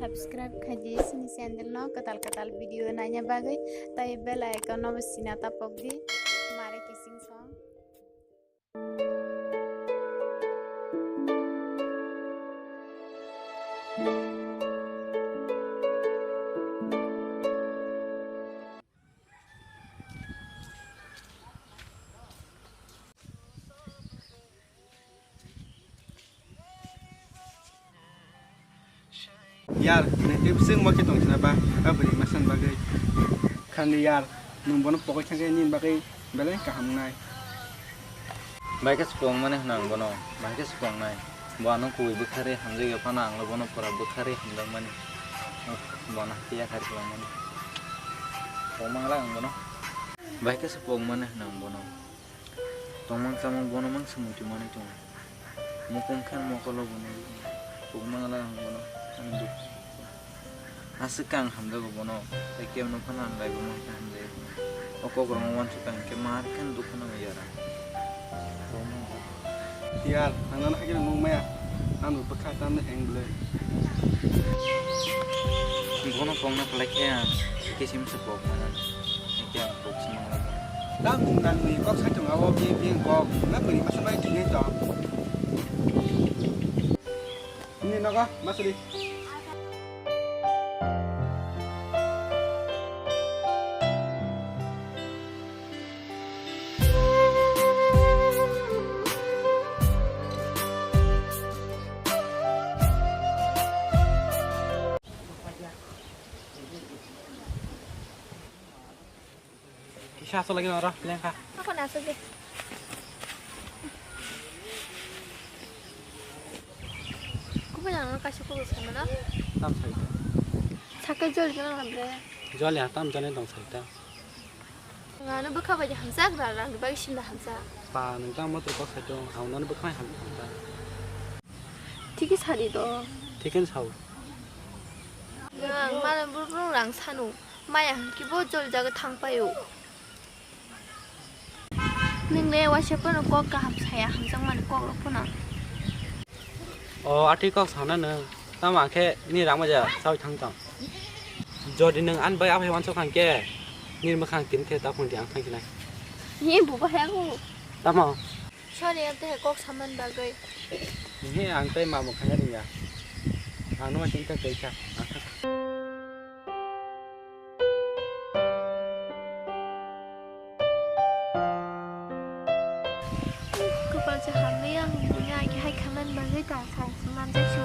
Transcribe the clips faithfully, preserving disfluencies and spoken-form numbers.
Subscribe khaidi sini channel no kwtal kwtal video naina bagwi, tai bell icon no bo sina tapok di, mare kising song. Yar, nang tei bwswk ma khe tong sina ba, a bwrwi masa ni bagwi. Khandi yar, nwng bono pogwi thang khe nini bagwi belai kaham wngnai. Bai khe supung mani hwnang bono, bai khe supung nai. Bo ano kubui bwkharwi hamjakya phano ang bono pura bwkharwi hamjakmani. Bono hakhe yakhar kwlangmani. Tongmangla ang bono. Bai khe supung mani hwnang bono. Tongmang chamang bono mangsa muitu manwi tongo. Mukhung khe mokolo bono. Tongmangla ang bono. Ani duk. Aswk khe ang hamjago bono, tei kebo no phano ang laibo mankha hinwi. O kokrokno uansuk kha hinkhe ma khe dukhu nango yara. Yar, ang nono hakhe nukmaya, ang bo bwkha tamni heng bwlwi. Bono kokno kwlai khe ang kisim se kok manani, hinkhe ang kok se manglai. Tam nangni kok sai tongo, abo biyang biyang kok, na bwrwi masa bai thwinai tong. Nini nogo, masuri. Kisa aswk lagi oro lengkha. Ako na aswk de. Kubui nang kaisa kubui samano. Tam sai ta. Sakai jol jol na bre. Jol ya tam jol tong sai ta. Ngano bwkha bai hamjak ra rang bai sinda hamjak. Pa nang tam motor kok sai tong, ang nang bwkha bai hamjak ta. Thik khe sadi do. Thik khe sao. Ang mala burung rang sanu. Maya hwnkhe bo jol jaga thang paio. Nwng le waisa phano kok kaham saya, hamjakmani kok rok phano. O, atwi kok sana nwng. Tamo ang khe ni rang baja sawi thang tong. Jodi nwng ani bai aphai wansuk kha hwnkhe, nini mwkhang tini khe ta phone di ang thang sinai. He, buba he aku. Tamo? Sorry, ang tei kok saman bagwi. He, ang tei ma mwkhang ringya. Ang no tini khe kaisa. Ang thang. Kwpal se hamya, ang buya, ang hai khaman bagwi ta, sa, sa, manjak su.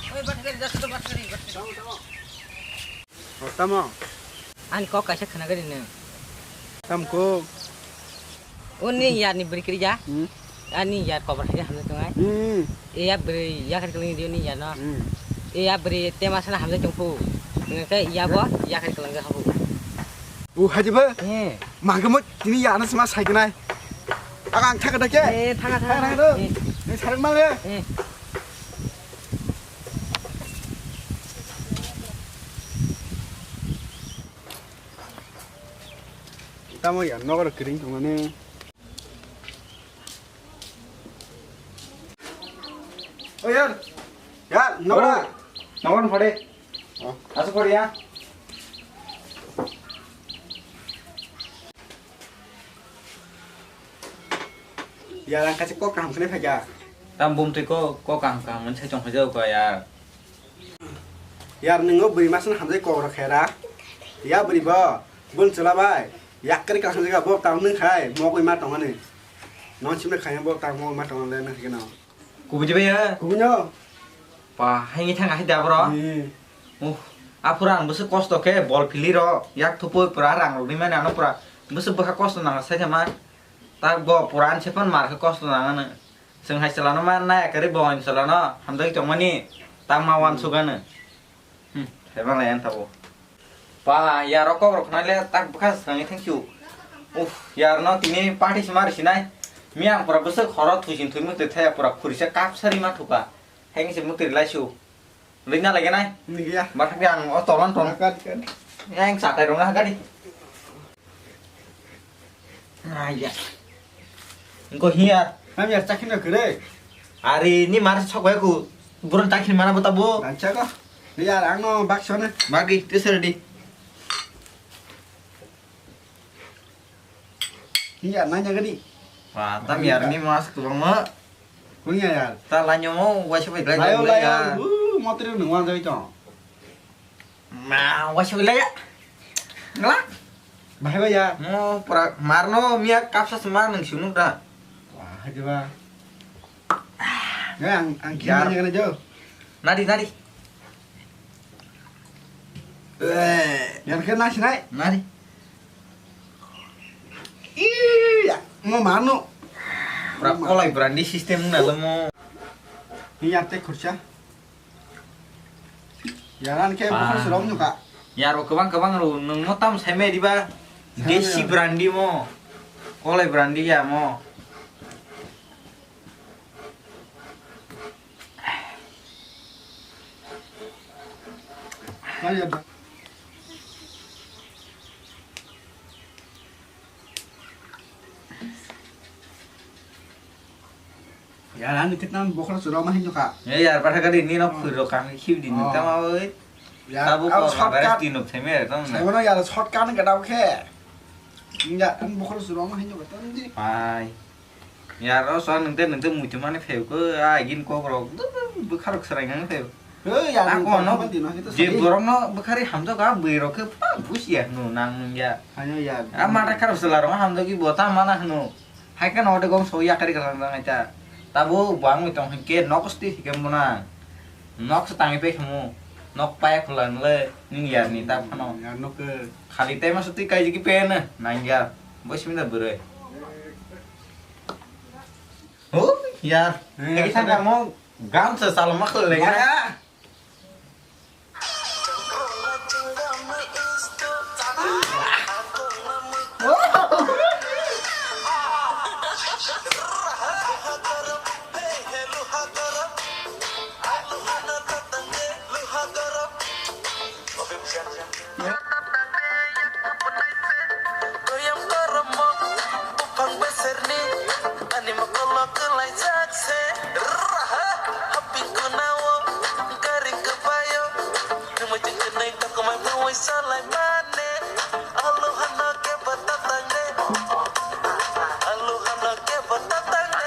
Oi, bat gari, das to bat gari, bat gari. O, tamo? Ani kok kaisa khana gari nw. Tam kok? O ni yar ni bwrwi kwrwi ya. Hmm. Ani yar kobar khe hamle tongai. Hmm. E ya bwrwi ya khe kwlwng di ni yar no. Hmm. E ya bwrwi tema sana hamle tongphu. Nge khe ya bo ya khe kwlwng habu. O haji ba? Eh. Mangkhe mo tini ya na sama sai khnai. Aga ang thaka da khe. Eh, thaka, thaka, thaka, thaka. Thaka do. Eh. Ni sarang mal ya. Eh. Tamo ya, nogo ro kiring tongmani. O yar. Yar, nogo. Oh, nogo phade. Oh. Aso phade ya. Yar, ang kaisa kok kaham khnai phaikha. Tam bumtwi kok, kok kaham kaham mani sai tong phai jao kha yar. Yar, nwng o bwrwi masa no hamjai kok rw khaira. Ya bwrwi bo, bun chwla bai. Yak kwrwi kaham jagao bo tang nwng khai, mogwi ma tongmani. Non simle khai bo tang mogwi ma tongmani le nwng hai kheno. Kubui de bai ya? Kubui no. Pa, hai ni thang hai da bro. Ni. Uh, aphuru ang bwswk kosto khe bol phili ro, yak thupui pura rang rwgwi mani ano pura bwswk bwkha kosto nang sai khe ma. Tak bo puran se phon mar khe kosto nang ano. Chwng hai chwla no ma nai kwrwi bo chwla no hamjagwi tongmani tak ma uansuk ano. Hmm, hai ma lai ang tabuk. Ba, yar o kok rok khnai le tak bwkha swkang thang khiu. Uff, yar no tini party se mari sinai. Miyang pura bwswk horo thwi sin thwi muk twi thaya pura khuri se kap sari ma thuka. Heng se muk twi lai su. Ring na lagi nai. Ni ya. Ba thang ang o tolan ton. Kat, kat. Yang satai rong na gari. Aiya. Engko hiya. Ham yar chakhin na kere. Ari ni mar sok bai ku. Buron chakhin mana bota bo. Ancha ko. Ni yar ang no bak sone. Bagi, te sere di. Ni yar nanya gadi. Wah, tam yar ni mas kubang mo. Kunya yar. Ta lanyo mo, waisa bai lai. Layo, lai layo. Uh, motri nung wan jai to. Ma, waisa belai ya. Ngla? Bahai ba ya. Mo pura marno miya kapsa sema nang sunu da. Wah, hai ba. Ya, ang, ang Yar. Kiri nanya kana jo. Nadi, nadi. Eh, yang kena sinai. Nadi. Iya, mo mano. Pura kolai brandi system na lo mo. Ni yate khursa. Yaran khe Ah. Bukhar surom nuka. Yaro kwbang kwbang ro, nwng mo tam sai mai riba? Sai mai Desi riba. Brandi mo. Kolai brandi ya mo. Kaya ba. Yar, ani kitna bokhoro chwrok ma hinjo kha. E yar, batha gari ni nok phwrwk kang khibi di Oh. Nang tama oi. Yar, Tabuk abo kok shortcut. Bares di nok theme tong na. Saimono yar, shortcut ni gadao khe. Yar, ani bokhoro chwrok ma hinjo kha, tong di. Pai. Yar, o so nang te, nang te muitu mani pheu ko, a gin kok rok, bwkha rok srai nang pheu. Hei, ya, Ako nang ano kok dino, hito je sadi. Borok no bwkhari hamjak a bwrwi rok khe pa busia hwno nang nung ya. Haino ya. A mata kharo sela rok hamjak ki bo ta mana hwno. Hai khe no de gom so ya kari kari nang ta. Tabo bo ang tong hwnkhe nok sti hwnkhe mona. Nok se tangi pe khamu. Nok paya khula nle ning yar ni ta phano. Ya nok ke. Khali tai ma suti kai jigi pe na nang ya. Bo simi da bwrwi. Oh, yar. Eh, Lagi yar, sangka yar. Mo gamsa salam makhlai. Mana? Koyam kormo, buphang beserni, ani mokolo kwlaijak se. Raha, happy kunao, gari kwbaio, nungmai chwng chwnwi tokomai bwwi salai mane. Alu hano kebo tatang de, alu hano kebo tatang de.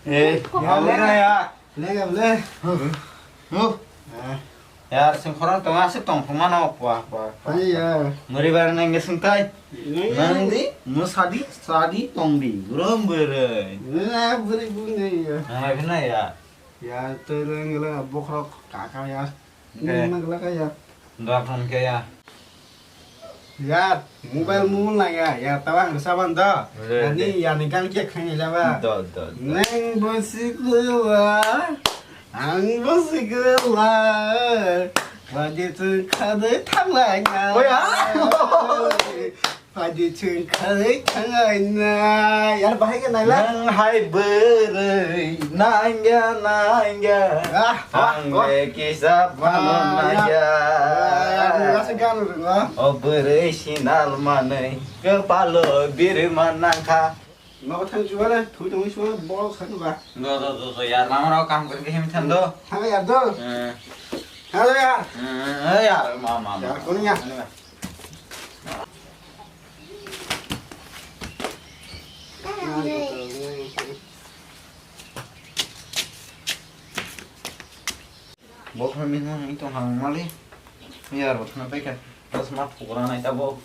Eh, ya, ya, ya. Lega bole. Huh? Ah. Yar, sing khorang tong aswk tong phuma no, pua, pua, pua. Ai ya. Muri bar nang ge sing tai. Nang di, mu sadi, sadi tong di. Burom bere. Na buri bung ne ya. Nang ai na ya. Ya, to leng la bokhok kaka ya. Oke. Nang la ka ya. Dua phone ke ya. Ya, mobile mobile na ya, ya tawa ang saban da. Re, ani re. Ya ni gang ke khani la ba. Do, do, do. Neng bo sikula, ang bo sikula. Phaidi chwng kharwi thanglai na. Oya. Phaidi chwng kharwi thanglai na. Yar bahai ke naila. Nang hai bwrwi nangya nangya. Ah, wah, wah. Ang le kisa phano nangya. Ah, ya. Ah, ya, ya, ya, ya, ya. O bwrwi sinal manwi kwpalo birma nangkha. Nogo thang chuba le, thui tongwi chuba le, bol kha chuba. Do, do, do, do, yar, mama rok kam kori khe him than do. Thang yar do. Eh. Thang yar. Eh, eh, yar, ma, ma, ma. Yar, kono ya. Bo khna min mo hang tong hang mali. Yar bo khna pekha. Bas ma pura nai ta bo.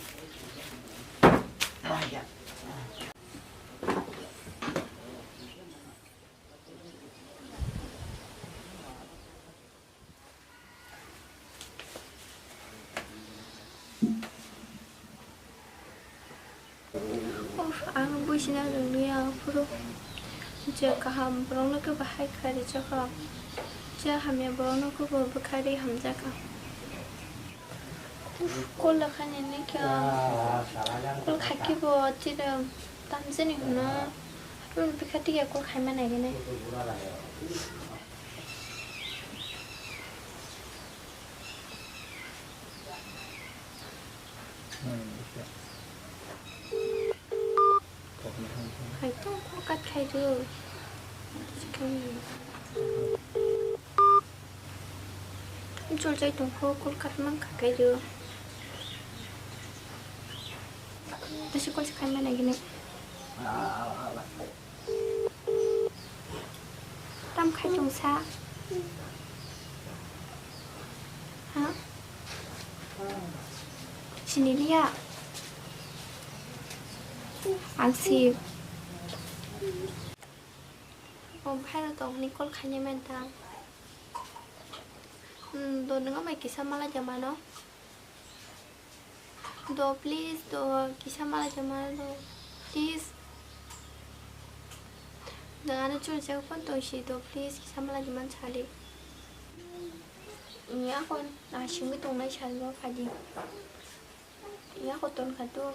Uff, ang buisina rwngya, phuru je kaham borokno khe bahai khlai rijak kha, je hamya borokno khe bo bwkhari hamjak kha. Uff, call lakhani nikya, call khaikhe bo tira tamjani hwno, haphano bwkha tiya call khaima naigenai. Hai to, call cut khai do. Jol jai tong kho, call cut mang kha khai do. Tasi call se khai ma nai gini. Tam khai tong sa. Ha? Sini liya. Ang si. O bhai rok tong ni call khai nai man ta. Hmm, do nang mai kisa mala jama no. Do, please, do, kisa mala jama do, please. Nang ano chul jak phone tong si do, please, kisa mala jama sadi. Iya kon, na singwi tong nai sadi no phadi. Iya ko ton kha do.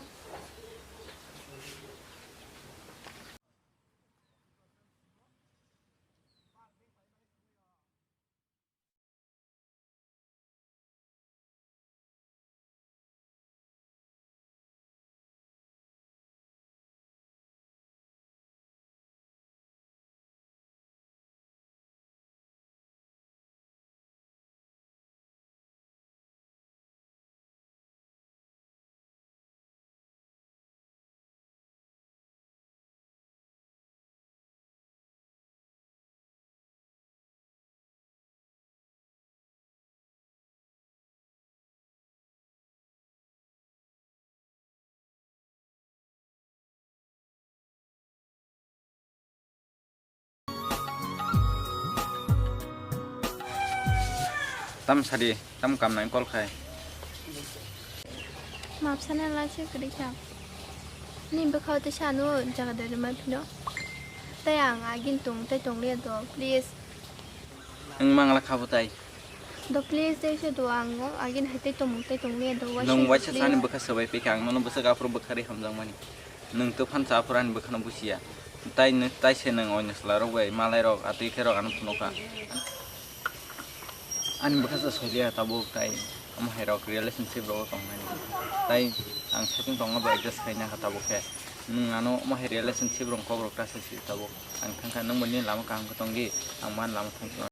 Tam sadi, tam kam nai call khai. Map sana lai se kwrwi kha. Ni bwkha o tei sano jaga dai rwma phino. Tei ang agin tong tei tong liya do, please. Ang mangla kha bo tai. Do please, tei se do ang o agin hai tei tongmung tei tong liya do, waisa Nung waisa please. Sani bwkha sabai pika ang nono bwswk aphuru bwkha ri hamjakmani. Nung to phansa aphuru ani bwkhano busiya. Tai nung, tai se nung oino chwla rok bai malai rok atwi khe rok ano phunukha. Ani bwkha se soiliya tabuk tai omo hai rok relationship rok tongnai. Tai ang setting tongma bai adjust khaina kha tabuk khe. Nung ano omo hai relationship rok kok rok ta se si tabuk. Ang thangkha nung bo ni lama kaham khe tongdi, ang bo ani lama thang